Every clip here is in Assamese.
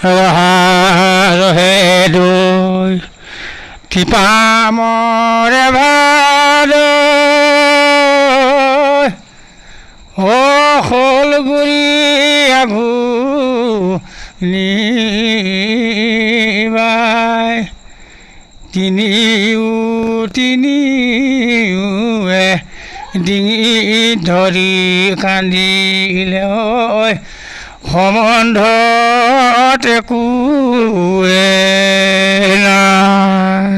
ৰহা ৰহে দৈ টিপামৰে ভাদৈ অ শ'লগুৰি আঘোণী বাই তিনিও তিনিওৱে ডিঙিত ধৰি কান্দিলে ঐ সম্বন্ধত একোৱে নাই।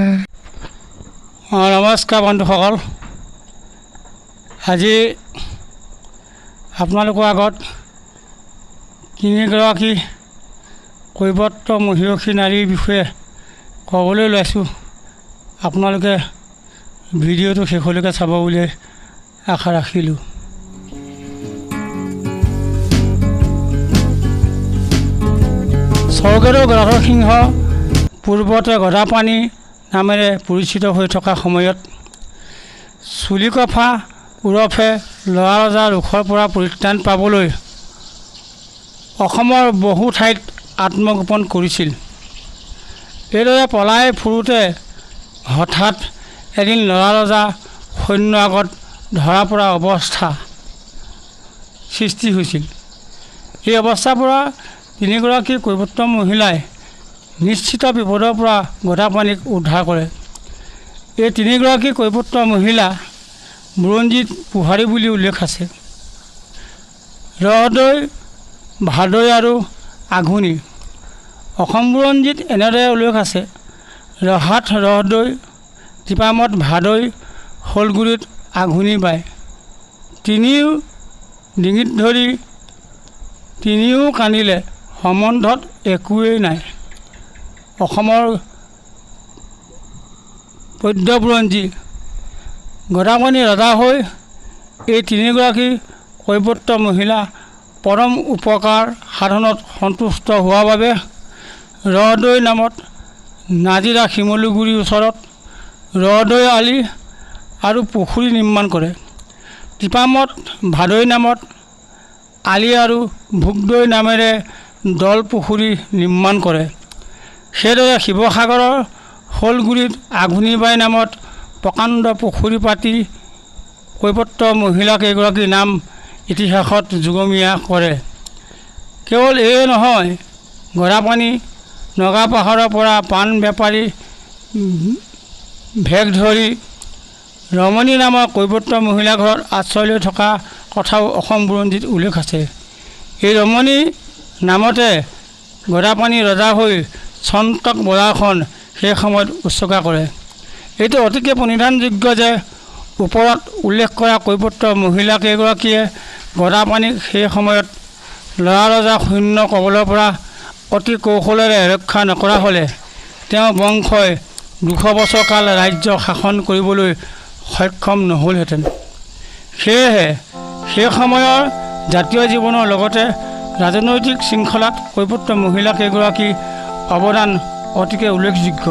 নমস্কাৰ বন্ধুসকল, আজি আপোনালোকৰ আগত তিনিগৰাকী কৈৱৰ্ত মহিয়সী নাৰীৰ বিষয়ে ক'বলৈ ওলাইছোঁ। আপোনালোকে ভিডিঅ'টো শেষলৈকে চাব বুলি আশা ৰাখিলোঁ। স্বৰ্গদেউ গদাধৰ সিংহ পূৰ্বতে গদাপাণি নামেৰে পৰিচিত হৈ থকা সময়ত চুলিকফা ওৰফে ল'ৰা ৰজাৰ ৰোষৰ পৰা পৰিত্ৰাণ পাবলৈ অসমৰ বহু ঠাইত আত্মগোপন কৰিছিল। এইদৰে পলাই ফুৰোঁতে হঠাৎ এদিন ল'ৰা ৰজা সৈন্য আগত ধৰা পৰা অৱস্থা সৃষ্টি হৈছিল। এই অৱস্থাৰ পৰা তিনিগৰাকী কৈৱৰ্ত মহিলাই নিশ্চিত বিপদৰ পৰা গদাপাণিক উদ্ধাৰ কৰে। এই তিনিগৰাকী কৈৱৰ্ত মহিলা বুৰঞ্জীত পোহাৰী বুলি উল্লেখ আছে। ৰহদৈ, ভাদৈ আৰু আঘোণী। অসম বুৰঞ্জীত এনেদৰে উল্লেখ আছে: ৰহাত ৰহদৈ, টিপামত ভাদৈ, শ'লগুৰিত আঘোণী বাই। তিনিও ডিঙিত ধৰি তিনিও কান্দিলে, সম্বন্ধত একোৱেই নাই। অসমৰ পদ্য বুৰঞ্জী গদাপাণি ৰজা হৈ এই তিনিগৰাকী কৈৱৰ্ত মহিলা পৰম উপকাৰ সাধনত সন্তুষ্ট হোৱাৰ বাবে ৰহদৈ নামত নাজিৰা শিমলুগুৰিৰ ওচৰত ৰহদৈ আলি আৰু পুখুৰী নিৰ্মাণ কৰে। টিপামত ভাদৈ নামত আলি আৰু ভোগদৈ নামেৰে দল পুখুৰী নিৰ্মাণ কৰে। সেইদৰে শিৱসাগৰৰ শ'লগুৰিত আঘোণীবাই নামত প্ৰকাণ্ড পুখুৰী পাতি কৈৱৰ্ত মহিলাকেইগৰাকীৰ নাম ইতিহাসত যুগমীয়া কৰে। কেৱল এয়ে নহয়, গদাপাণি নগা পাহাৰৰ পৰা পাণ বেপাৰী ভেক ধৰি ৰমণী নামৰ কৈৱৰ্ত মহিলা ঘৰত আশ্ৰয় লৈ থকা কথাও অসম বুৰঞ্জীত উল্লেখ আছে। এই ৰমণী নামতে গদাপাণি ৰজা হৈ চন্তক বজাৰখন সেই সময়ত উৎসৰ্গা কৰে। এইটো অতিকে প্ৰণিধানযোগ্য যে ওপৰত উল্লেখ কৰা কৈৱৰ্ত মহিলাকেইগৰাকীয়ে গদাপাণিক সেই সময়ত ল'ৰা ৰজা সৈন্য কবলৰ পৰা অতি কৌশলেৰে ৰক্ষা নকৰা হ'লে তেওঁৰ বংশই 200 বছৰ কাল ৰাজ্য শাসন কৰিবলৈ সক্ষম নহ'লহেঁতেন। সেয়েহে সেই সময়ৰ জাতীয় জীৱনৰ লগতে ৰাজনৈতিক শৃংখলাত কৈৱৰ্ত মহিলাকেইগৰাকীৰ অৱদান অতিকে উল্লেখযোগ্য।